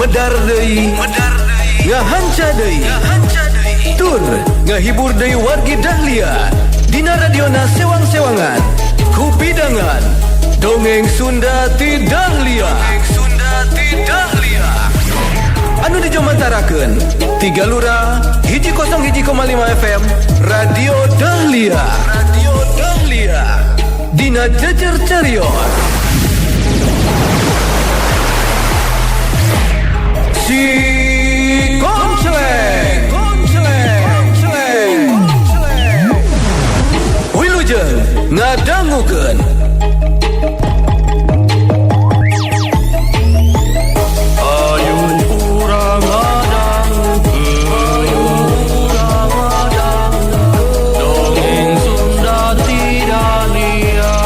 Medar deui, ngahanca deui, tur ngahibur deui wargi Dahlia dina radiona sewang-sewangan kupidangan Dongeng Sunda ti Dahlia. Dongeng Sunda ti Dahlia anu dijomantarakeun Tiga Lurah 101,5 FM Radio Dahlia. Radio Dahlia dina Jejer Carios Si Konceleng. Konceleng. Wilujeng ngadangukeun. Ayo urang ngadangukeun, dongeng Sunda ti Dahlia.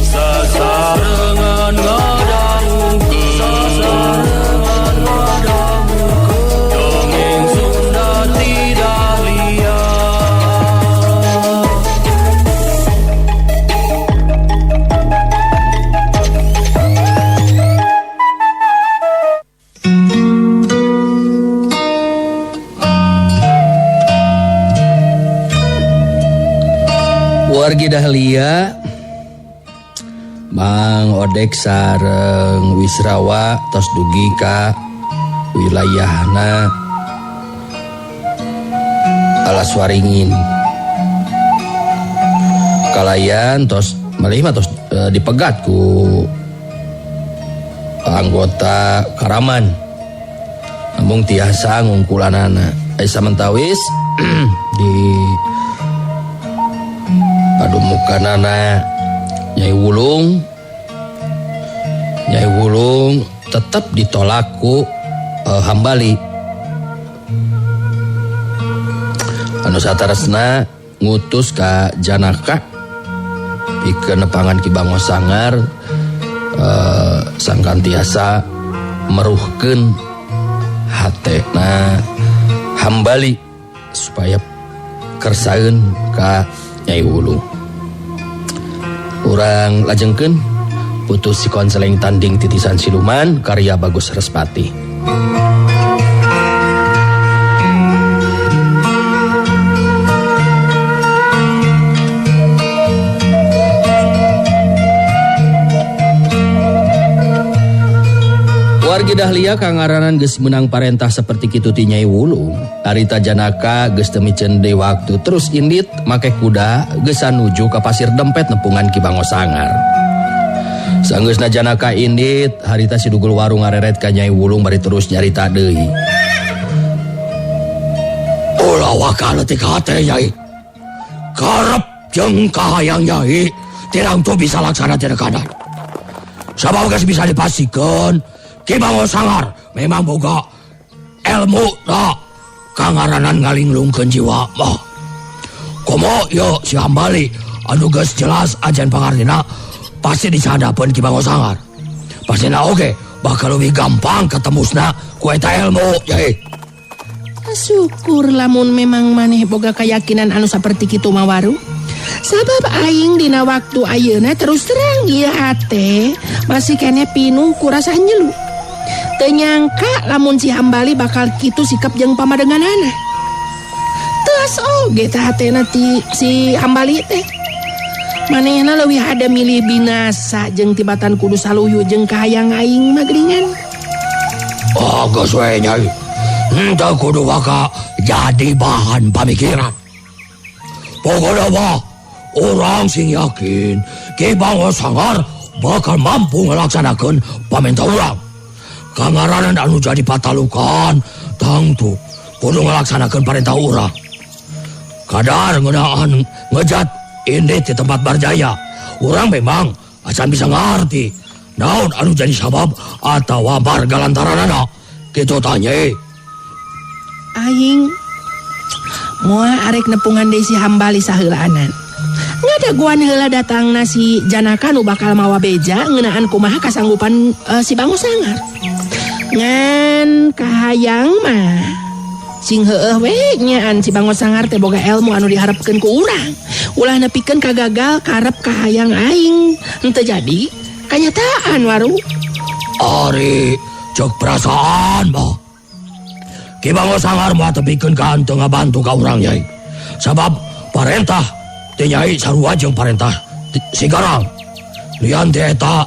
Sasarengan ngadangukeun, dongeng Sunda ti Dahlia. Wargi Dahlia, Mang Odek sareng Wisrawa tos dugi ka wilayahna Alas Waringin. Kalayan tos malih mah tos dipegat ku anggota Karaman. Namun tiasa ngungkulanana. Samentawis di padumukanana Nyai Wulung. Nyai Wulung tetep ditolak ku Hambali. Anu sataresna ngutus ka Janaka pikeun nepangan Ki Bango Sangar, sangkan tiasa meruhkeun hatena Hambali supaya kersaeun ka Nyai Wulung. Urang lajengkeun putus si konseling tanding titisan siluman karya Bagus Respati. Wargi Dahlia kangaranan geus meunang parentah seperti kitu ti Nyai Wulung. Harita Janaka geus teu miceun deui waktu terus indit make kuda geus nuju ka Pasir Dempet nepungan Ki Bango Sangar. Sanggeusna Janaka indit, harita si Dugul Waru ngareret ka Nyai Wulung bari terus nyarita deui. Ulah waka leutik hate Nyai. Karep jeung kahayang Nyai tirang tu bisa laksana tina kadan. Sabab geus bisa dipastikeun Ki Bango Sangar memang boga ilmu na kangaranan ngalinglungkeun jiwa mah. Komo yo si Hambali anu geus jelas ajan pangartina pasti dicadapeun Ki Bango Sangar. Pastina oge bakal leuwih gampang ketemusna ku eta ilmu yai. Syukur lamun memang maneh boga keyakinan anu saperti kitu mah Waru. Sabab aing dina waktu ayeuna terus terang ieu hate masih keneh pinuh ku rasa nyelu. Teu nyangka lamun si Hambali bakal kitu sikap jeung pamadeganana. Teas oge tah hatena ti si Hambali teh. Manehna leuwih hade milih binasa jeung tibatan kudu saluyu jeung kahayang aing mah geuningan. Oh, geus we Nyai. Henteu kudu waka jadi bahan pamikiran. Pokona mah urang sing yakin Ki Bango Sangar bakal mampu ngalaksanakeun pamenta urang. Kangaranan anu jadi patalukan tangtu kudu ngalaksanakeun parentah urang. Kadar ngeunaan ngejat indit di tempat Barjaya, urang memang acan bisa ngarti naon anu jadi sabab atawa marga lantaranana. Kitu tah Nyai. Aing moal arek nepungan deui si Hambali saheulaanan. Ngadaguan heula datangna si Janaka nu bakal mawa beja ngeunaan kumaha kasanggupan si Bango Sangar. Ngan kahayang mah sing heueuh we nyaan si Bango Sangar teh boga ilmu anu diharepkeun ku urang. Ulah nepikeun kagagal karep kahayang aing. Henteu jadi kanyataan Waru. Ari cek perasaan mah. Ki Bango Sangar mah tepikeun ka henteu ngabantu ka urang Nyai. Sabab parentah ti Nyai sarua jeung parentah si Garang. Lian ti eta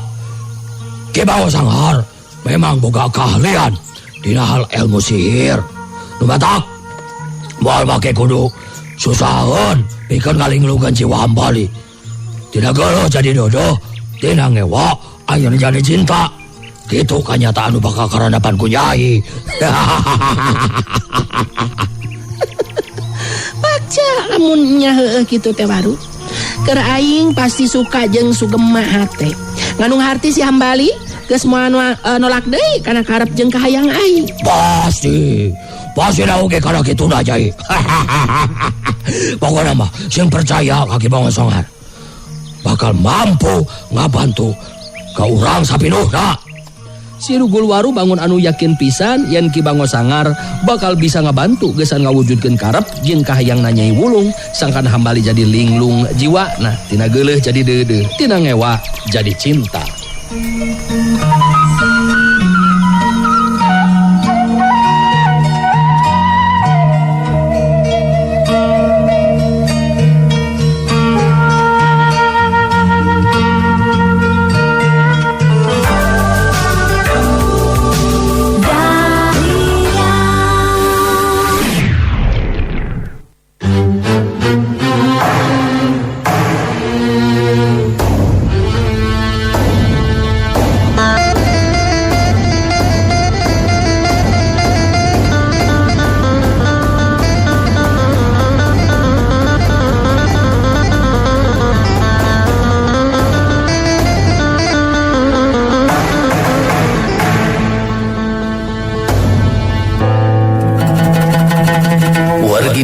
Ki Bango Sangar memang boga keahlian dina hal ilmu sihir. Nu matak moal make kudu susaheun pikeun ngalinglugeun jiwa Hambali. Tina geuleuh jadi dodoh, tina ngewa ayeuna jadi cinta. Kitu kanyataan nu bakal karandapan ku Nyai. Baca lamun nya heueuh kitu teh Waru. Keur aing pasti suka jeung sugema hate. Nganung harti si Hambali geus moal nolak deui kana karep jeung kahayang aing. Pasti. Pasti da oge kana kituna Nyai. Pokona mah sing percaya ka Ki Bango Sangar bakal mampu ngabantu ka urang sapinuhna. Si Rugul Waru bangun anu yakin pisan yen Ki Bango Sangar bakal bisa ngabantu gesan ngawujudkeun karep jeung kahayang Nyai Wulung sangkan Hambali jadi linglung jiwana, tina geuleuh jadi deudeuh, tina ngewa jadi cinta.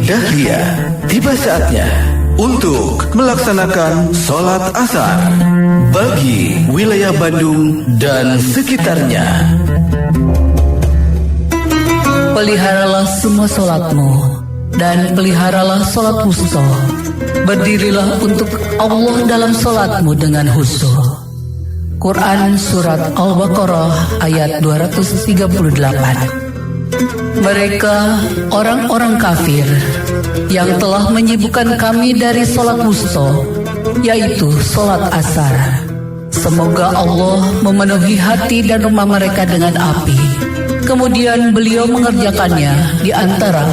Dahlia, tiba saatnya untuk melaksanakan sholat asar bagi wilayah Bandung dan sekitarnya. Peliharalah semua sholatmu dan peliharalah sholat wusta. Berdirilah untuk Allah dalam sholatmu dengan khusyuk. Quran Surat Al-Baqarah ayat 238. Mereka orang-orang kafir yang telah menyibukkan kami dari sholat wusta, yaitu sholat asar. Semoga Allah memenuhi hati dan rumah mereka dengan api. Kemudian beliau mengerjakannya di antara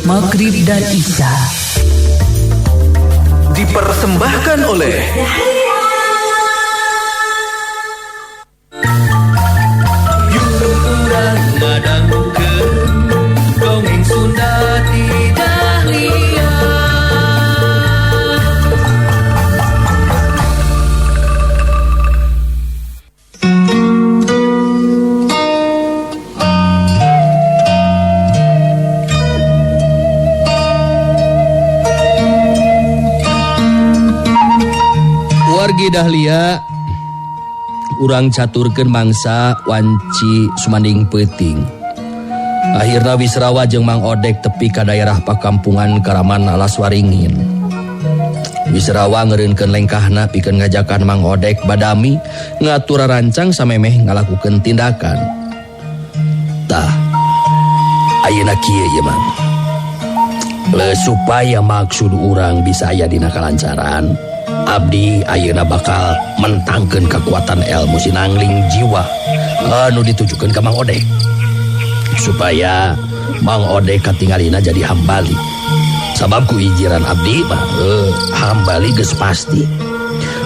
maghrib dan isya. Dipersembahkan oleh Dongeng Sunda tidak liar. Wargi Dahlia, urang caturkeun mangsa wanci sumanding peuting. Akhirna Wisrawa jeung Mang Odek tepi ka daerah pakampungan Karaman Alas Waringin. Wisrawa ngeureunkeun lengkahna pikeun ngajakan Mang Odek badami ngatur rancang samemeh ngalakukeun tindakan. Tah, ayeuna kieu ieu Mang. Le supaya maksud urang bisa aya dina kalancaran, abdi ayeuna bakal mentangkeun kekuatan ilmu sinangling jiwa anu ditujukeun ka Mang Odek. Supaya Mang Odek katingalina jadi Hambali. Sabab ku ijiran abdi mah Hambali geus pasti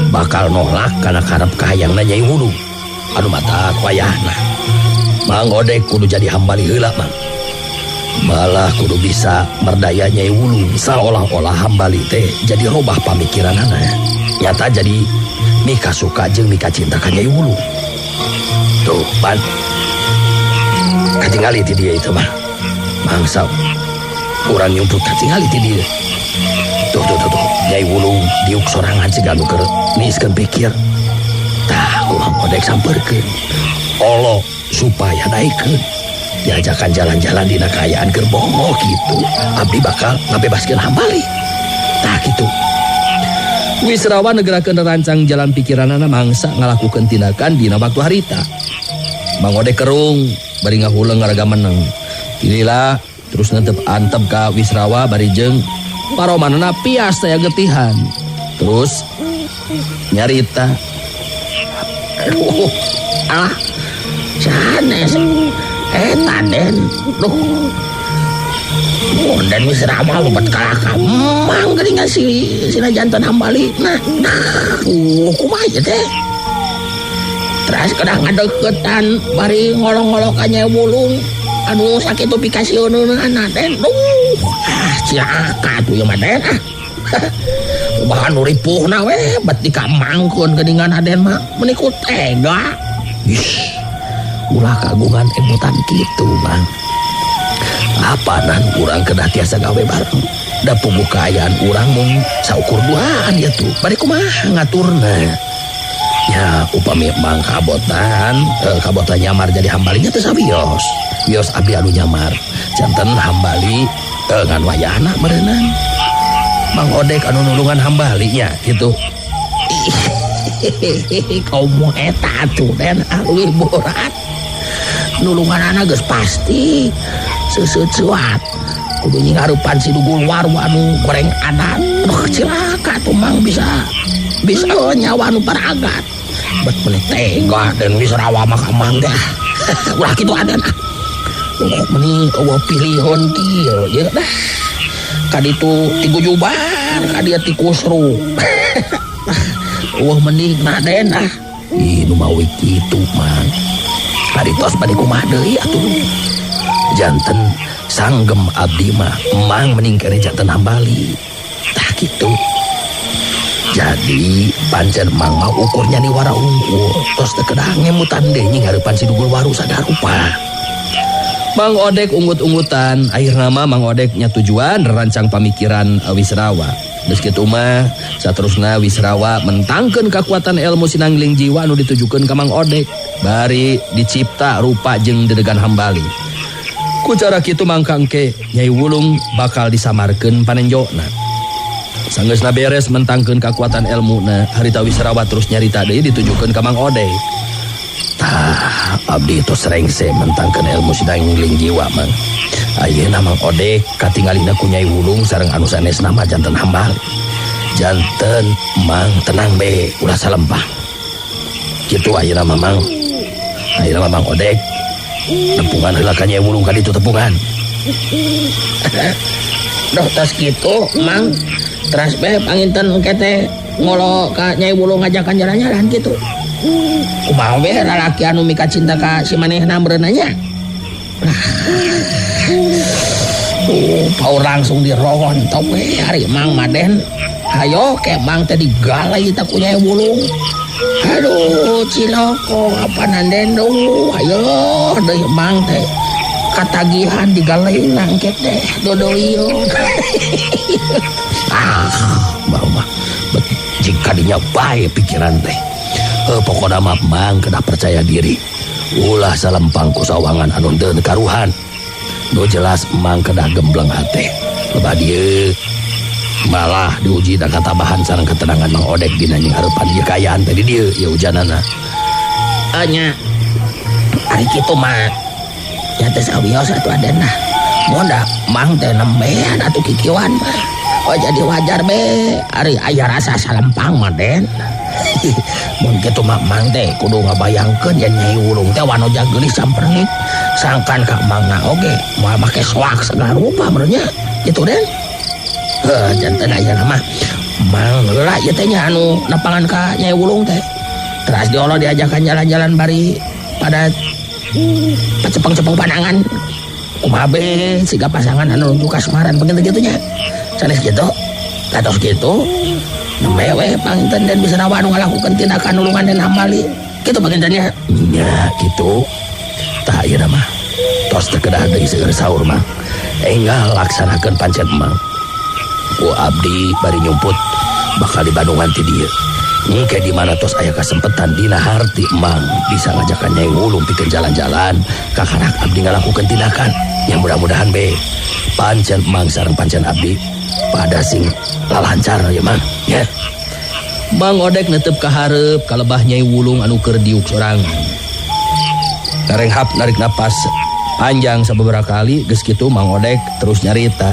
bakal nolak kana karep kahayangna Nyai Wulung. Anu mata wayahna Mang Odek kudu jadi Hambali heula Mang. Malah kudu bisa merdaya Nyai Wulung seolah-olah Hambali teh jadi robah pamikiranana. Nyata jadi mika suka jeung mika cinta ka Nyai Wulung. Tuh, pan. Katingali ti dia itu mah. Mangsa urang nyumput katingali ti dia. Tuh tuh tuh tuh, Nyai Wulung diuk sorangan siga nu keur niiskeun pikir. Tah, ku Mang Odek sampeurkeun. Olo supaya naikeun. Diajakan jalan-jalan dina kaayaan keur bongo kitu. Abdi bakal ngabebaskeun Hambali. Tah kitu. Wisrawa negerakeun rancang jalan pikiranana mangsa ngalakukeun tindakan dina waktu harita. Mang Odek kerung bari ngahuleng ngaraga meneng. Tilila terus netep antep ka Wisrawa bari jeung paromanana pias teh getihan. Terus nyarita. Aduh, alah sanes eta Den. Duh. Oh, dan Wisrawa bet kalaka mang geuningan si sina jantan hambali. Nah, kumaha ieu teh? Teras kedah ngadeukeutan bari ngolong-ngolok ka Nyai Wulung anu sakitu pikasieunana Den. Duh, ah cilaka atuh ieu mah Den ah. Bahan nu ripuhna we bet dikamangkeun geuningan Aden mah meuni ku tega. Ih, ulah kagungan emutan kitu, Mang. Apanan urang kedah tiasa gawe bareng. Da puguh kaayaan urang mung saukur duaan ya tuh. Bari kumaha ngaturna? Ya upami Mang kabotan, kabotan nyamar jadi hambalinya teh sawios. Wios abdi anu nyamar. Janten hambali ngan wayahna meureunnan. Mang Odek anu nulungan hambalinya gitu. Komo eta atuh Den leuwih borat. Nulunganana geus pasti seuseut seuat. Kudu nyingarupan si dugul waru anu goreng adat. Aduh cilaka tuh Mang bisa bisa nyawa anu paragat. Bet meuni tega Den Wisrawa mah ka Mang teh. Ulah kitu Aden ah. Duh meuni eueuh pilihan kieu ye dah. Kaditu ti gujubar, kadieu ti kusru. Eueuh mending na Den ah. Ih nu mawi kitu Mang. Ari tos bade kumaha deui atuh. Janten sanggem abdi mah Mang mending keneh janten hambali. Tah kitu. Jadi pancen Mang mah ukur nyaniwara unggul tos teu kedah ngemutan deui nyinghareupan si dugul waru sadarupa. Mang Odek unggut-unggutan, akhirna mah Mang Odek nya tujuan rancang pamikiran Wisrawa. Geus kitu mah saterusna Wisrawa mentangkeun kakuatan ilmu sinangling jiwa anu ditujukeun ka Mang Odek. Bari dicipta rupa jeung dedegan hambali. Ku cara kitu mangka engke Nyai Wulung bakal disamarkeun panenjona. Sanggeusna beres mentangkeun kakuatan ilmuna, harita Wisrawa terus nyarita deui ditujukeun ka Mang Odek. Tah, abdi tos rengse mentangkeun ilmu sinangling jiwa Mang. Ayeuna Mang Odek katingalina ku Nyai Wulung sareng anu sanesna mah janten hambali. Janten Mang tenang be, ulah salempang. Kitu ayeuna mah Mang. Ayeuna mah Mang Odek tepungan heula ka Nyai Wulung ka ditu tepungan. Duh tos kitu Mang. Teras be panginten engke teh ngolo ka Nyai Wulung ngajakan jalan-jalan kitu. Kumaha we lalaki anu mika cinta ka si manehna meureunna nya. Duh, paur langsung dirontok we ari Mang Maden. Hayo ke Mang teh digalai teh ku Nyai Wulung. Aduh, ciloko apanan Den duh. Hayo deui Mang teh katagihan digalai nangket teh dodoion. Ah, mah bet jika dinya bae pikiran teh. Pokona mah Mang kedah percaya diri. Ulah salempang ku sawangan anu teu karuhan. Nu jelas Mang kedah gembleng hate. Lebah dieu malah diuji dan katabahan sareng ketenangan Mang Odek dina nyinghareupan ieu kaayaan teh di dieu ieu hujanana. Nya ari kitu mah nya teh sawios atuh Aden lah. Mun da Mang teh nembean atuh kikieuan mah. Oh jadi wajar be ari aya rasa salempang mah Den. Mun kitu mah Mang teh kudu ngabayangkeun yen Nyai Wulung teh wanoja geulis sampernik. Sangkan ka Mangna oge moal make soak segala rupa meureun nya. Kitu Den. Heuh janten ayeuna mah Mang heula ieu teh nya anu nepangan ka Nyai Wulung teh. Teras diolo diajakan jalan-jalan bari pada pacepeng-cepeng panangan. Kumaha be siga pasangan anu nuju kasmaran begitu kitu nya. Sanes kitu. Katos kitu. Nembe we panginten Den bisa nawa anu ngalakukeun tindakan nulungan Den hambali. Kitu panginten nya. Nya kitu. Tah ayeuna mah tos teu kedah deui seueur saur mah. Enggal laksanakeun pancen Mang. Ku abdi bari nyumput bakal dibandungan ti dieu. Engke di mana tos aya kasempetan dina harti Mang bisa ngajakan Nyai Wulung pikeun jalan-jalan kakarak abdi ngalakukeun tindakan. Yang mudah-mudahan be pancen Mang sareng pancen abdi pada sing lalancar ya Mang ya. Mang Odek netep ka hareup kalebah Nyai Wulung anu keur diuk sorangan. Ngarenghap narik napas panjang sababaraha kali geus kitu Mang Odek terus nyarita.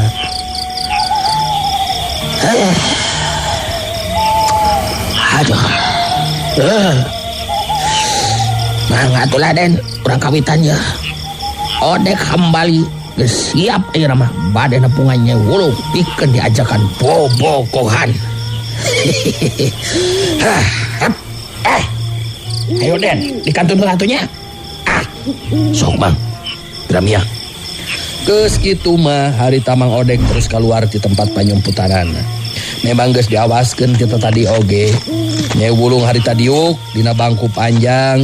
Aduh. Mangga atuh Raden, urang kawitan ya. Odek Hambali geus siap ayeuna mah bade nepungan Nyai Wulung pikeun diajakan bobogohan. Ayo Den, dikantun heula atuh nya. Ah, sok Mang. Dramia. Geus kitu mah harita Mang Odek terus keluar di tempat panyumputanana. Memang geus diawaskeun kita tadi oge. Nyai Wulung harita diuk dina bangku panjang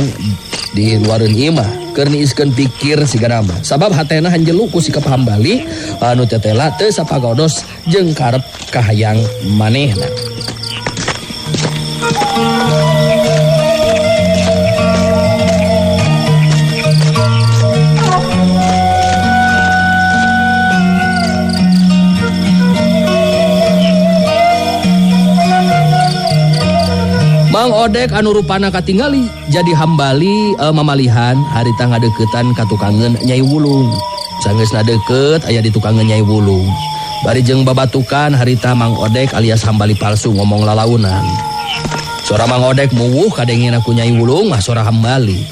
di luareun imah keur niiskeun pikir sigana mah. Sabab hatena hanjelu ku sikap Hambali anu tetela teu sapagaodos jeung karep kahayang manehna. Mang Odek anu rupana katingali jadi Hambali mamalihan harita ngadeukeutan ka tukangeun Nyai Wulung. Sanggeusna deukeut aya di tukangeun Nyai Wulung. Bari jeung babatukan harita Mang Odek alias Hambali palsu ngomong lalaunan. Sora Mang Odek muwuh kadengena ku Nyai Wulung mah sora Hambali.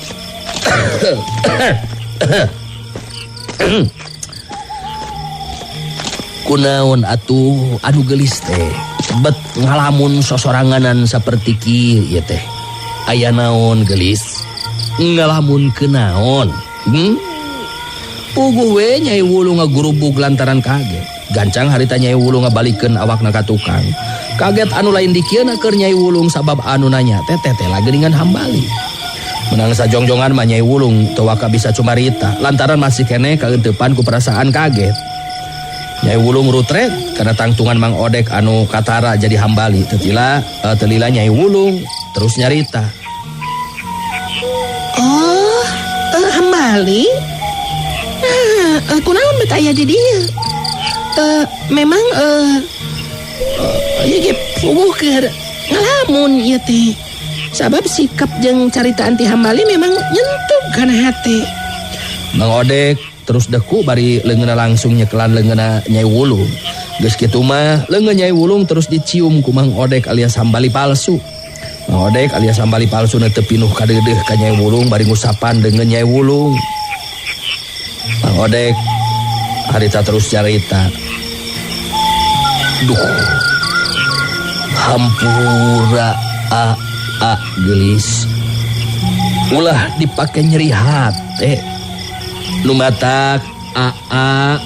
Kunaon atuh anu geulis teh bet ngalamun sosoranganan saperti kieu ieu teh. Aya naon geulis? Ngalamun kunaon? Puguh we Nyai Wulung ngagurubug lantaran kaget. Gancang harita Nyai Wulung ngabalikeun awakna ka tukang. Kaget anu lain dikieuna keur Nyai Wulung sabab anu nanya teh tetela geuningan Hambali. Menang sajongjongan mah Nyai Wulung teu waka bisa cumarita lantaran masih keneh kaeuteupan ku perasaan kaget. Nyai Wulung rutret karena tangtungan Mang Odek anu katara jadi Hambali. Tetila telila Nyai Wulung terus nyarita. Oh, Hambali? Nah, kunaon bet aya di dieu? Memang ieu ge puguh keur ngalamun ieu teh. Sabab sikap jeung caritaan ti Hambali memang nyentuh kana hate. Mang Odek terus deku bari leungeunna langsung nyekelan leungeunna Nyai Wulung. Geus kitu mah leungeun Nyai Wulung terus dicium ku Mang Odek alias Hambali palsu. Mang Odek alias Hambali palsu nu teu pinuh kadeudeuh ka Nyai Wulung bari ngusapan leungeun Nyai Wulung. Mang Odek harita terus carita. Duh. Hampura a a geulis. Ulah dipake nyeri hate. Nu matak aa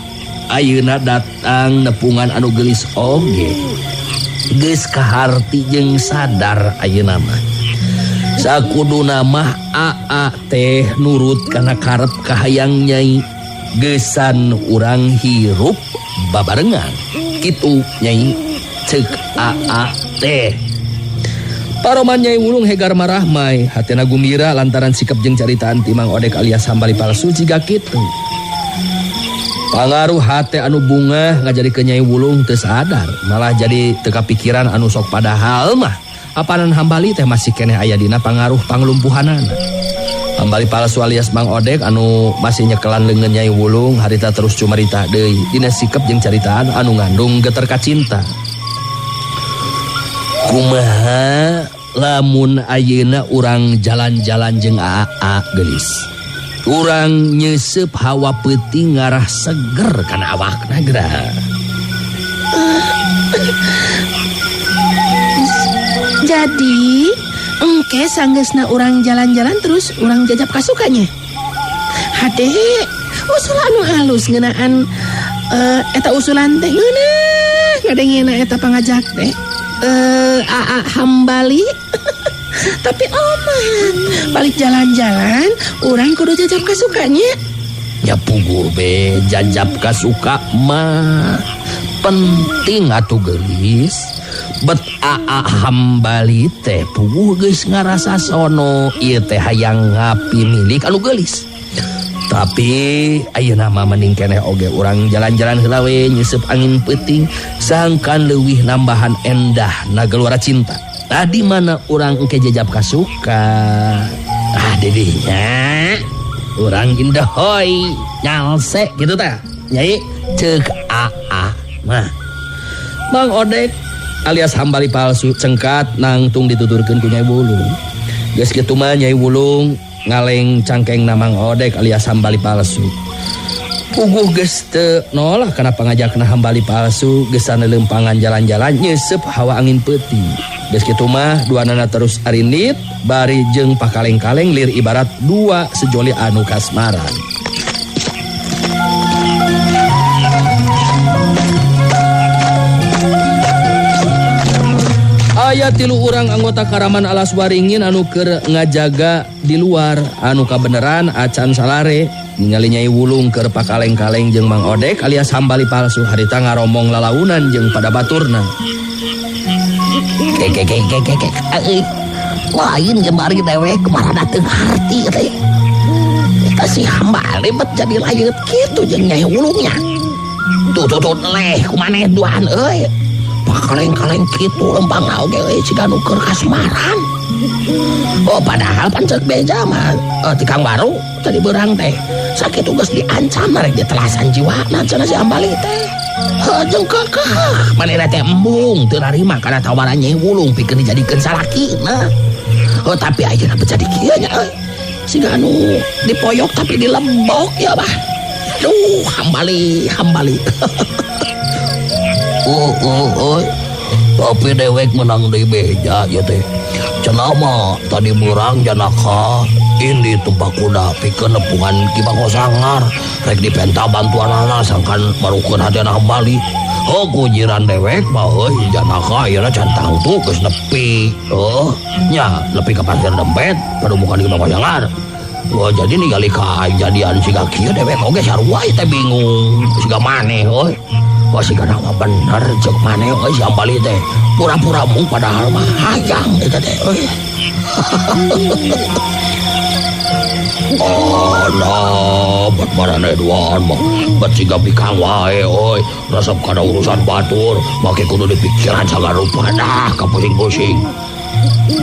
ayeuna datang nepungan anu geulis oge. Geus kaharti jeung sadar ayeuna mah. Sakuduna mah aa teh nurut kana karep kahayang Nyai. Geusan urang hirup babarengan. Kitu Nyai ceuk aa teh. Paroman Nyai Wulung hegar marahmai, hatena gumira lantaran sikap jeung caritaan ti Mang Odek alias Hambali palsu jiga kitu. Pangaruh hate anu bungah ngajadikeun Nyai Wulung teu sadar, malah jadi teu kapikiran anu sok padahal mah apanan Hambali teh masih keneh aya dina pangaruh panglumpuhanana. Hambali palsu alias Mang Odek anu masih nyekelan leungeun Nyai Wulung harita terus cumarita deui dina sikap jeung caritaan anu ngandung geter kacinta. Kumaha lamun ayeuna urang jalan-jalan jeung aa geulis. Urang nyeuseup hawa peuting ngarah seger kana awakna geura. Jadi engke sanggeusna urang jalan-jalan terus urang jajap kasukanya. Hade usul anu halus ngeunaan eta usulan teh ngeunah ngadengena eta pangajak teh. Aa Hambali. Tapi oman balik jalan-jalan urang kudu jajap kasukanya. Ya puguh be jajap kasuka mah penting atuh geulis. Bet aa Hambali teh puguh geus ngarasa sono ieu teh hayang ngapi milik anu geulis. Tapi ayeuna mah mending keneh oge urang jalan-jalan heula we nyeuseub angin peuting sangkan leuwih nambahan endah nageluara cinta. Nah di mana urang engke jajap kasuka? Ah dedinya. Urang indahoy nyalse gitu tah. Nyai ceuk aa. Nah. Mang Odek alias Hambali palsu cengkat nangtung dituturkeun ku Nyai Wulung. Geus kitu mah Nyai Wulung ngaleng cangkengna Mang Odek alias Hambali palsu. Puguh geus teu nolak kana pangajakna Hambali palsu geus sanelempangan jalan-jalan nyeuseup hawa angin peuting. Geus kitu mah duanana terus arindit bari jeung pakaleng-kaleng lir ibarat dua sejoli anu kasmaran. Aya tilu urang anggota Karaman Alas Waringin anu keur ngajaga di luar anu kabeneran acan salare ningali Nyai Wulung keur pakaleng-kaleng jeung Mang Odek alias Hambali palsu harita ngaromong lalaunan jeung pada baturna. Ke lain jemari dewek marana teu ngarti teh. Eta si Hambali bet jadi layeut kitu jeung Nyai Wulungnya. Tuh tuh tuh leh kumaneh duaan euy. Pakaleng-kaleng kitu lempang oge euy siga nu keur kasmaran. Oh padahal pan ceuk beja mah ti Kang Baru tadi beurang teh sakitu geus diancam rek ditelasan jiwana cenah si Hambali teh. Heuh jeung keukeuh manehna teh embung teu narima kana tawaran Nyai Wulung pikeun dijadikeun salakina. Oh tapi ayeuna bet jadi kieu nya euy. Siga anu dipoyok tapi dilembok ya bah. Aduh Hambali Hambali. Oh oh oh. Tapi dewek menang deui beja ieu teh. Cenah mah tadi beurang Janaka indi tumpak kuda pikeun nepungan Ki Bangkosangar rek dipenta bantuanana sangkan marukeun hatena Hambali. Oh ku jiran dewek mah euy Janaka ayeuna can tangtu geus nepi. Oh nya nepi ka Pasir Dempet padumukan Ki Bangkosangar. Oh jadi ningali kajadian siga kieu dewek oge sarua ieu teh bingung siga maneh euy. Wah siga mah bener ceuk maneh euy si Hambali teh pura-pura mung padahal mah hayang eta teh euy. Oh nah bet maraneh duaan mah bet siga bikang wae euy resep kana urusan batur make kudu dipikiran sagala rupa dah kapusing-pusing.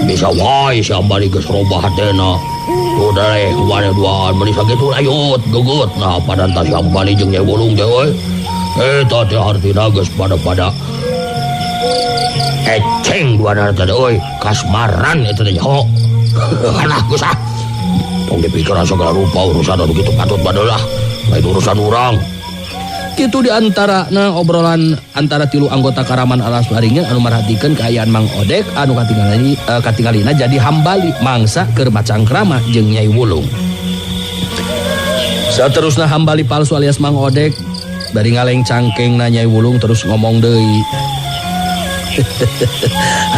Bisa wae si Hambali geus robah hatena. Udah deh kumaneh duaan meuni sakitu layut gegut nah padan ta si Hambali jeung Nyai Wulung teh euy. Eta teh artina geus pada-pada eceng duanana teh euy kasmaran eta teh nyaho. Alah geus ah. Tong dipikiran segala rupa urusan anu kitu patut badelah lain urusan urang. Kitu di antarana obrolan antara tilu anggota Karaman Alas Waringin anu marhatikeun kaayaan Mang Odek anu katingalina jadi Hambali mangsa keur macangkrama jeung Nyai Wulung. Saterusna Hambali palsu alias Mang Odek bari ngaleng cangkengna Nyai Wulung terus ngomong deui.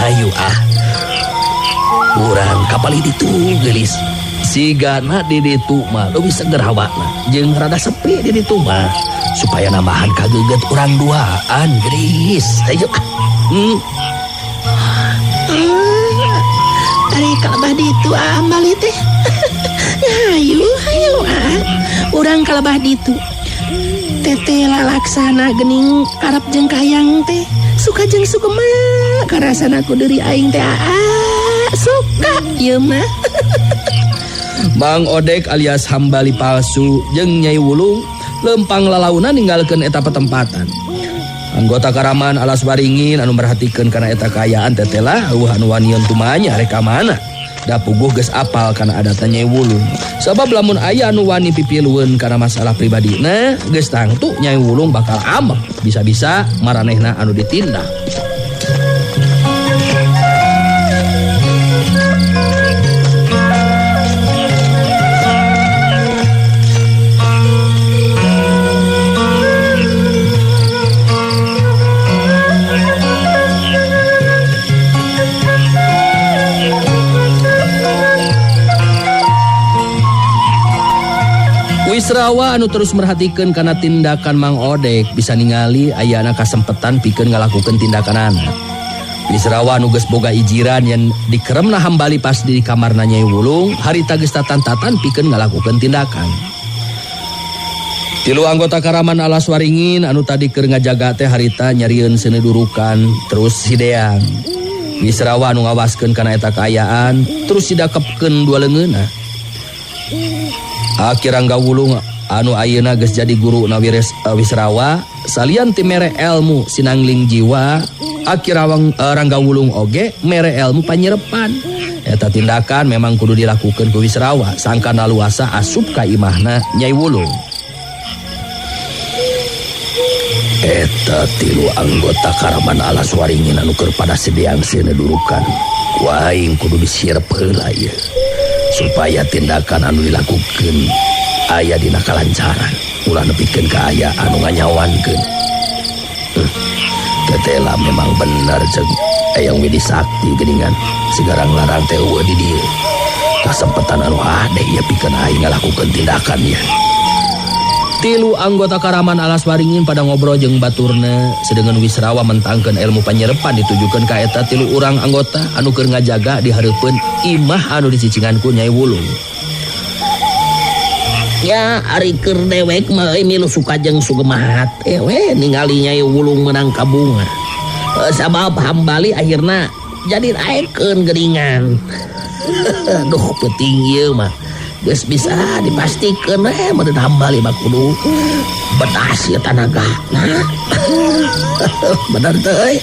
Ayo ah. Urang kapal ditu geulis. Sigana di ditu mah leuwih seger hawana jeung rada sepi di ditu mah supaya nambahan kageget urang duaan geulis. Ayo ah. Ari kalebah ditu ah Hambali teh. Ayo ayo ah. Urang kalebah ditu. Teteh lalaksana gening karep jeung kayang teh suka jeung sukema karasana ku deuri aing teh aa suka ieu mah. Mang Odek alias Hambali palsu jeung Nyai Wulung lempang lalauna ninggalkeun eta petempatan. Anggota Karaman Alas Waringin anu merhatikeun kana eta kaayaan teteh lah eueuh anu wanian tumanya rek ka mana. Da puguh geus apal kana adatna Nyai Wulung. Sabab lamun aya anu wani pipilueun kana masalah pribadina, geus tangtu Nyai Wulung bakal ambek, bisa-bisa maranehna anu ditindak. Wisrawa anu terus merhatikeun kana tindakan Mang Odek bisa ningali ayana kasempetan pikeun ngalakukeun tindakanana. Wisrawa anu geus boga ijiran yen dikeremna Hambali pas di kamarna Nyai Wulung harita geus tatan-tatan pikeun ngalakukeun tindakan. Tilu anggota Karaman Alas Waringin anu tadi keur ngajaga teh harita nyarieun seunedurukan terus sideang. Wisrawa anu ngawaskeun kana eta kaayaan terus sidakepkeun dua leungeunna. Aki Rangga Wulung anu ayeuna geus jadi guru na Wisrawa salian ti mere elmu sinangling jiwa, Aki Rangga Wulung oge mere elmu panyerepan. Eta tindakan memang kudu dilakukan ku Wisrawa sangkan laluasa asup ka imahna Nyai Wulung. Eta tilu anggota Karaman Alas Waringin anu keur pada sedeang seuneu durukan. Ku aing kudu disirep heula ieu supaya tindakan anu dilakukeun aya dina kalancaran, ulah nepikeun ka aya anu nganyawankeun. Tetela memang bener jeung Eyang Widi Sakti geuningan sigarang larang teh eueuh di dieu. Kasempetan anu hade ieu pikeun aing ngalakukeun tindakan ieu. Tilu anggota Karaman Alas Waringin pada ngobrol jeung baturna sedengan Wisrawa mentangkeun ilmu panyerepan ditujukeun ka eta tilu urang anggota anu keur ngajaga di hareupeun imah anu dicicingan ku Nyai Wulung. Ya ari keur dewek mah euy milu suka jeung sugema hate we ningali Nyai Wulung meunang ka bunga. Sabab hambali akhirna jadi naekeun geuningan. Duh penting ieu mah. Geus bisa dipastikeun we meureun hambali mah kudu bedas ieu tanaga. Nah. Bener teh euy.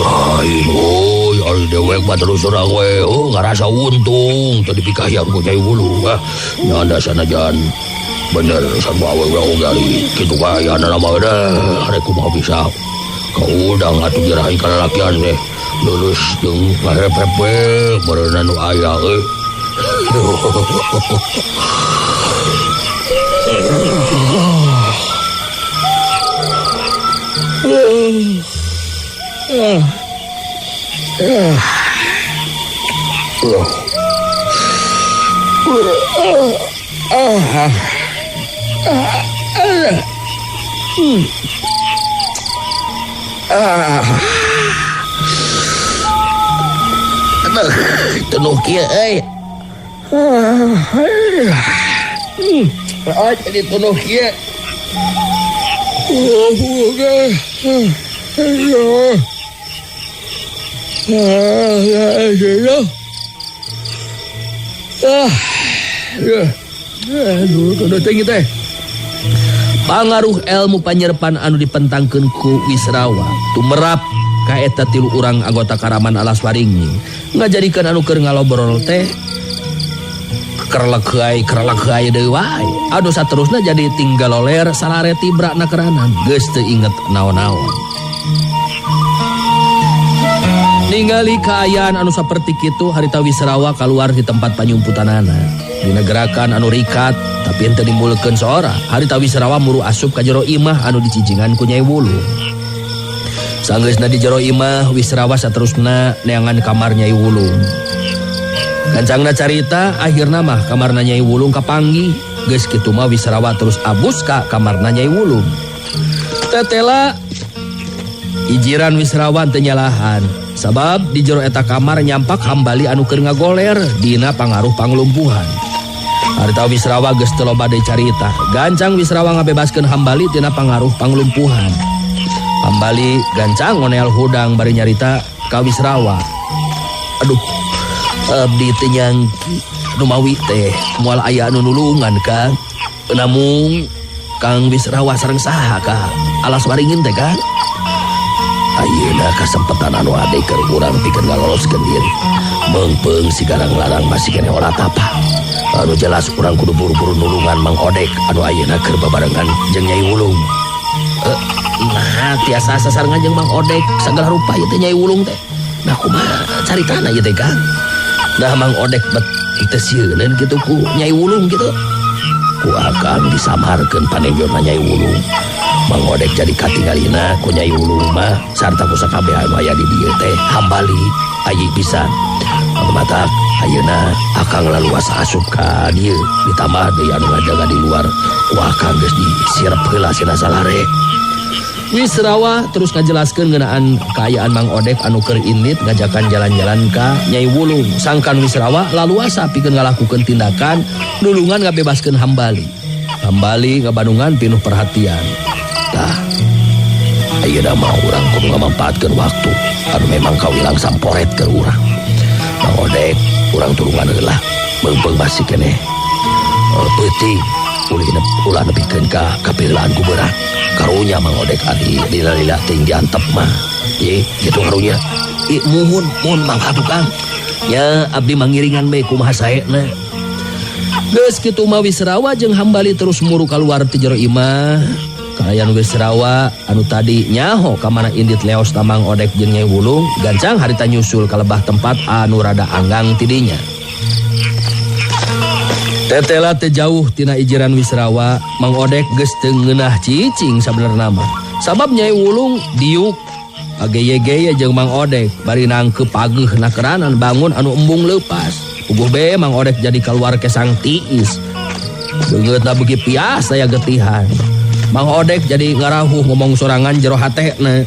Lain euy, ari dewek mah terus terang we, oh ngarasa untung teu dipikahyan ku Nyai Wulung. Ah, nyanda sanajan bener sarua awewe oge ari kitu kaayana mah deh, rek kumaha bisa. Kaudang atuh dirahi kalalakian teh. Lulus jeung ngahep-hep we meureunna nu aya euy. Aduh, tunuh kieu euy. Jadi tunuh kieu. Pangaruh ilmu panyerepan anu dipentangkeun ku Wisrawa tumerap ka eta tilu urang anggota Karaman Alas Waringin ngajadikeun anu keur ngalobrol teh kerlek deui wae. Anu saterusna jadi tinggal loler salare tibra na keranan geus teu inget naon-naon. Ningali kaayaan anu saperti kitu harita Wisrawa kaluar di tempat panyumputanana. Dina gerakan anu rikat tapi henteu nimbulkeun sora, harita Wisrawa muru asup ka jero imah anu dicicingan ku Nyai Wulung. Sanggeusna di jero imah, Wisrawa saterusna neangan kamar Nyai Wulung. Gancangna carita, akhirna mah kamarna Nyai Wulung kapanggih. Geus kitu mah Wisrawa terus abus ka kamarna Nyai Wulung. Tetela ijiran Wisrawa teu nyalahan. Sabab di jero eta kamar nyampak hambali anu keur ngagoler dina pangaruh panglumpuhan. Harita Wisrawa geus teu loba deui carita. Gancang Wisrawa ngabebaskeun hambali tina pangaruh panglumpuhan. Hambali gancang ngonel hudang bari nyarita ka Wisrawa. Aduh, abdi teu nyangki numawi teh moal aya anu nulungan Kang. Namung Kang Wisrawa sareng saha ka Alas Waringin teh Kang? Ayeuna kasempetan anu ade keur urang pikeun ngaloloskeun diri. Meungpeung si garang larang masih keneh ora tapa. Anu jelas urang kudu buru-buru nulungan Mang Odek anu ayeuna keur babarengan jeung Nyai Wulung. Nah tiasa sasarengan jeung Mang Odek sagala rupa ieu teh Nyai Wulung teh. Nah kumaha caritana ieu teh Kang? Nah Mang Odek bet teu sieuneun kitu ku Nyai Wulung kitu. Ku akang disamarkeun panenjona Nyai Wulung. Mang Odek jadi katingalina ku Nyai Wulung mah sarta ku sakabeh anu aya di dieu teh hambali ayi pisan. Matak ayeuna akang laluasa asup ka dieu ditambah deui anu ngajaga di luar ku akang geus disirep heula sina salare. Wisrawa terus ngajelaskeun ngeunaan kaayaan Mang Odek anu keur indit ngajakan jalan-jalan ka Nyai Wulung. Sangkan Wisrawa laluasa pikeun ngalakukeun tindakan nulungan ngabebaskeun hambali. Hambali ngabandungan pinuh perhatian. Tah, ayeuna mah urang kudu ngamampaatkeun waktu anu memang kawilang samporet keur urang. Mang Odek urang tulungan heula. Meungpeung masih keneh peuting ulah nepikeun ka kapirlaan ku beurang. Karunya Mang Odek ari lila-lila teuing diantep mah. Ye, kitu karunya. Ih, muhun, muhun Mang Tukang. Ya, abdi mangiringan bae kumaha saena. Geus kitu mah Wisrawa jeung Hambali terus muru kaluar ti jero imah. Kalayan Wisrawa anu tadi nyaho ka mana indit leos ta Mang Odek jeung Nyai Wulung, gancang harita nyusul ka lebah tempat anu rada anggang tidinya. Tetela teu jauh tina ijiran Wisrawa, Mang Odek geus teu ngeunah cicing sabenerna mah. Sabab Nyai Wulung diuk ageye-geye jeung Mang Odek bari nangkeup pageuh nakeranan bangun anu embung leupas. Puguh be Mang Odek jadi kaluar kesang tiis. Beungeutna beuki pias saya getihan. Mang Odek jadi ngarahuh ngomong sorangan jero hatena.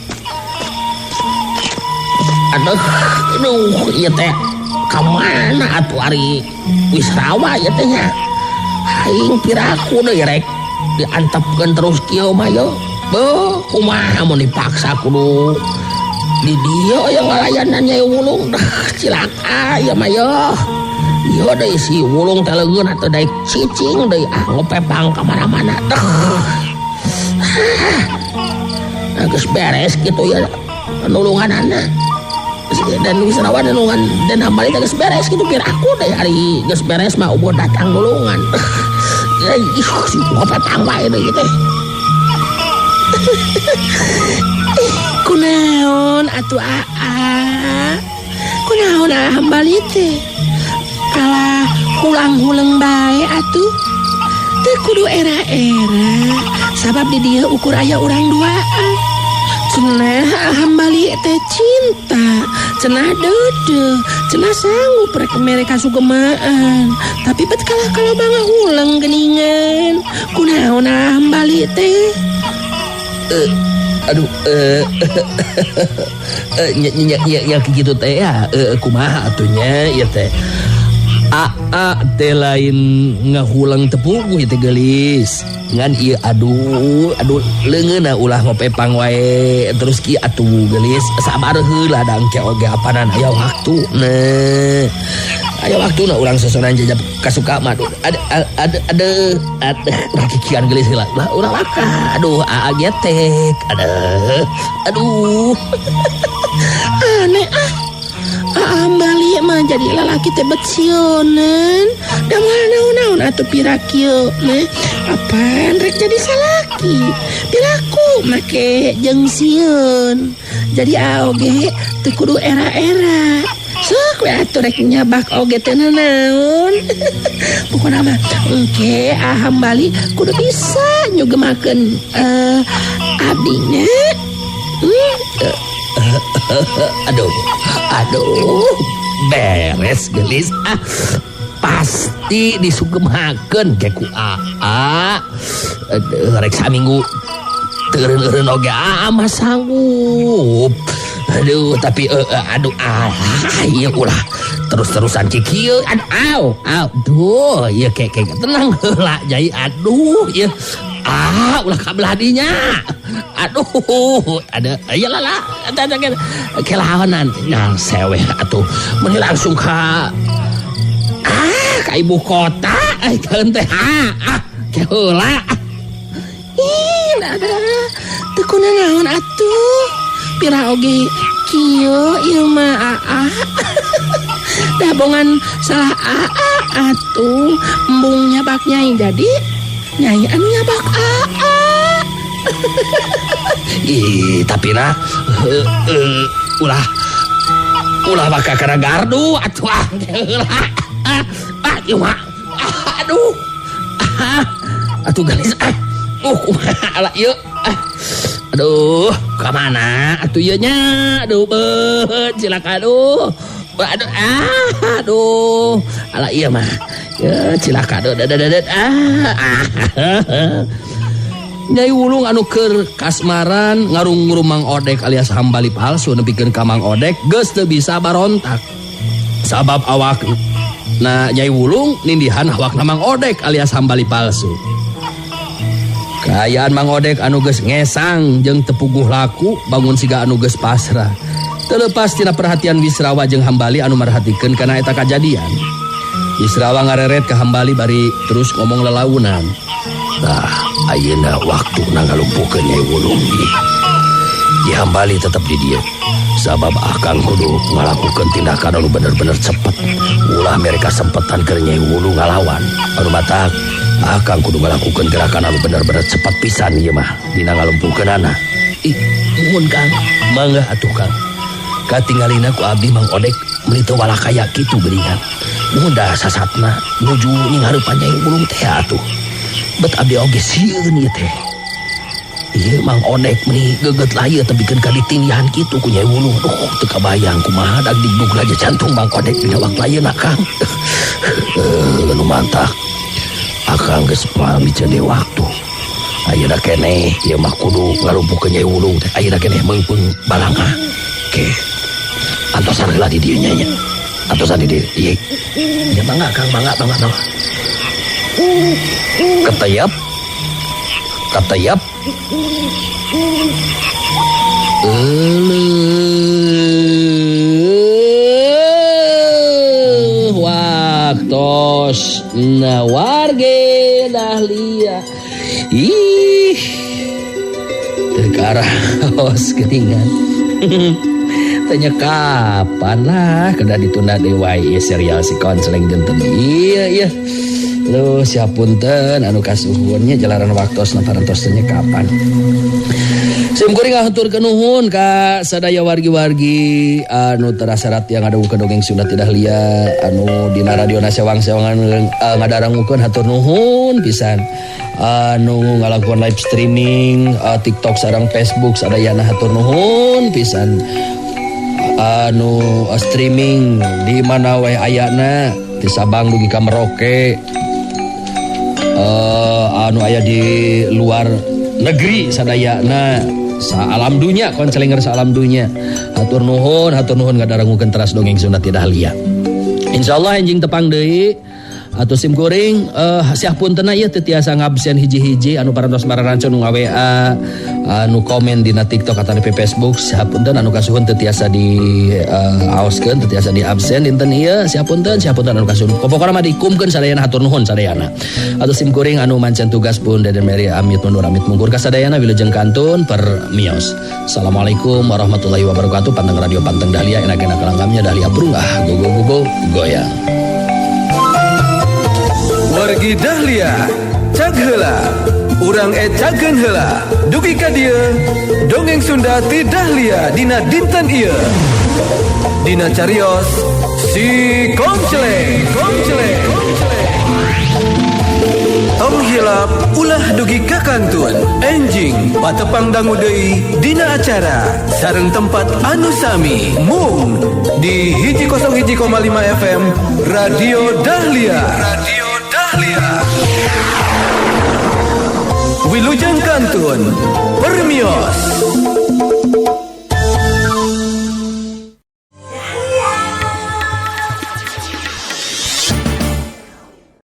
Aduh, aduh, ieu teh ka mana atuh ari Wisrawa ieu teh nya? Aing piraku deui rek diantepkeun terus kieu mah ye. Beuh, kumaha mun dipaksa kudu di dieu aya ngalayanan Nyai Wulung. Dah cilaka ieu mah ye. Ieu deui si Wulung teh leungeun atuh daek cicing deui ah ngopepang ka mana-mana. Dah. Nah, geus beres kitu ya nulunganana. Dan Wisrawa nulungan dan Hambali teh geus beres kitu piraku deui ari geus beres mah eueuh datang nulungan. Ih, si ngopepang wae deui teh. Kunaon atuh aa? Kunaon aa Hambali teh? Alah hulang-huleng bae atuh. Teu kudu era-era sabab di dieu ukur aya urang duaan. Cenah Hambali teh cinta, cenah deudeuh, cenah sanggup rek mere kasugemaan. Tapi bet kalah kalau bangga huleng geuningan. Kunaon Hambali teh? Aduh, nya nya kitu teh ya, kumaha atuh nya ieu teh. Aa teh lain ngahulang tepuguh ieu teh geulis. Ngan ieu aduh, aduh leungeunna ulah ngopepang wae terus kieu atuh geulis. Sabar heula da engke oge apanan aya waktuna. Aya waktuna urang sosonan jajab kasuka mah aduh ada ada ada ada ulah kikian geulis heula. Ulah ulah waka. Aduh aa getek. Aduh. Aduh. Aneh ah. Aa Hambali mah jadi lalaki teh besionan. Da moal naon-naon atuh pira kieu mah. Apaan rek jadi salaki? Piraku make jeung sieun. Jadi aoge teu kudu era-era. Sok we atuh rek nyabak oge teu nanaon. Pokona mah engke Aa Hambali kudu bisa nyugemakeun abdinya. Aduh, aduh, beres gelis. Ah, pasti disugemakeun ke ku aa. Aduh, rek saminggu teureun-eureun oge aa mah sanggup. Aduh, tapi aduh alah ieu ulah terus-terusan kikieu. Aduh, au, aduh, ieu ke ke tenang heula jai. Aduh, ieu ah ulah kabelah dinya. Aduh, ada ieu lah lah. Kelahonan nang seweh atuh. Meuni langsung ka ka ibu kota keun teh. Ah, ke heula. Ih, ada teu kunaon atuh. Pira oge kieu ieu mah aa. Dabongan salah aa atuh. Embung nyabak nyai jadi nyai anu nyabak aa. Ih, tapi nah ulah ulah bakal kana gardu atuh ah. Ah, ah, ieu mah. Aduh. Ah, atuh gelis ah. Kumaha lah ieu. Ah. Aduh, ka mana atuh ieu nya? Aduh, beuh, cilaka aduh. Aduh, ah, aduh. Alah ieu mah. Ya, cilaka aduh, ah, ah. Nyai Wulung anu keur kasmaran ngarung-ngurung Mang Odek alias Hambali palsu nepikeun ka Mang Odek geus teu bisa barontak. Sabab awak na Nyai Wulung nindihan awakna Mang Odek alias Hambali palsu. Kaayaan Mang Odek anu geus ngesang jeung tepuguh laku bangun siga anu geus pasrah. Teu leupas tina perhatian Wisrawa jeung Hambali anu marhatikeun kana eta kajadian. Israwa ngareret ka Hambali bari terus ngomong lalaunan. Nah, ayeuna waktuna ngalumpuhkeun Nyai Wulung ieu. Ki Hambali tetep di dieu. Sabab akang kudu ngalakukeun tindakan anu bener-bener cepet. Ulah mere kasempetan keur Nyai Wulung ngalawan. Anu matak akang kudu ngalakukeun gerakan anu bener-bener cepet pisan ieu mah dina ngalumpuhkeunana. Ih, muhun Kang. Mangga atuh Kang. Katingalina ku abdi Mang Odek meuni teu walakaya kitu geuningan. Muhun da sasatna nuju nyinghareupan Nyai Wulung teh atuh. Bet abdi oge sieun ieu teh. Ieu Mang Odek meuni geget layeut tepikeun ka ditindihan kitu ku Nyai Wulung. Duh, teu kabayang kumaha dagdigdug raja jantung Mang Odek dina waktu ayeuna Kang. Nu mantak. Akang geus miceun deui waktu. Ayeuna keneh ieu mah kudu ngalumpuhkeun Nyai Wulung teh. Ayeuna keneh meungpeung balangah. Ke. Antosan heula di dieu nya nya. Antosan di dieu. Ieu. Ya mangga Kang, mangga mangga mangga. Ketayap. Ketayap. Euleuh waktos na warge Dahlia. Ih. Teu karaos geuningan. Tanya kapan lah kedah ditunda deui wae serial si konseling dinten. Iya iya. Lu siapunten anu kasuhunnya jalaran waktos parantos tanya kapan. Sim kuring ngahaturkeun nuhun ka sadaya wargi-wargi anu terasarat yang ngadangukeun dongeng Sunda ti Dahlia anu dina radio sewang-sewangan ngadarangukeun hatur nuhun pisan. Anu ngalakukan live streaming TikTok sareng Facebook sadayana hatur nuhun pisan. Anu streaming di mana wae ayana di Sabang dugi ka Merauke. Anu aya di luar negeri sadayana saalam dunya koncelinger saalam dunya hatur nuhun ngadarangukeun teras dongeng Sunda ti Dahlia. Insyaallah enjing tepang deui atuh sim kuring siah puntenna ieu teu tiasa ngabsen hiji-hiji anu parantos mararanco nu nga-WA anu komen dina TikTok atawa di Facebook siah punten anu kasuhun teu tiasa di aoskeun teu tiasa di absen dinten ieu siah punten anu kasuhun pokokna mah dikumkeun sadayana hatur nuhun sadayana atuh sim kuring anu mancen tugas pun Deden Mary amit mundur amit mungkur kasadayana wilujeng kantun per mios. Assalamualaikum warahmatullahi wabarakatuh. Panteng radio panteng Dahlia enak-enak langgamnya Dahlia brungah go go go go goyang. Wargi Dahlia, cag heula, urang ecageun heula. Dugi ka dieu, dongeng Sunda ti Dahlia dina dinten ieu. Dina carios si Konceleng, Konceleng, Konceleng. Tong hilap ulah dugi ka kantun. Enjing patepang dangu deui dina acara sareng tempat anu sami mung di 101,5 FM Radio Dahlia. Radio Dahlia. Wilujeng kantun permios.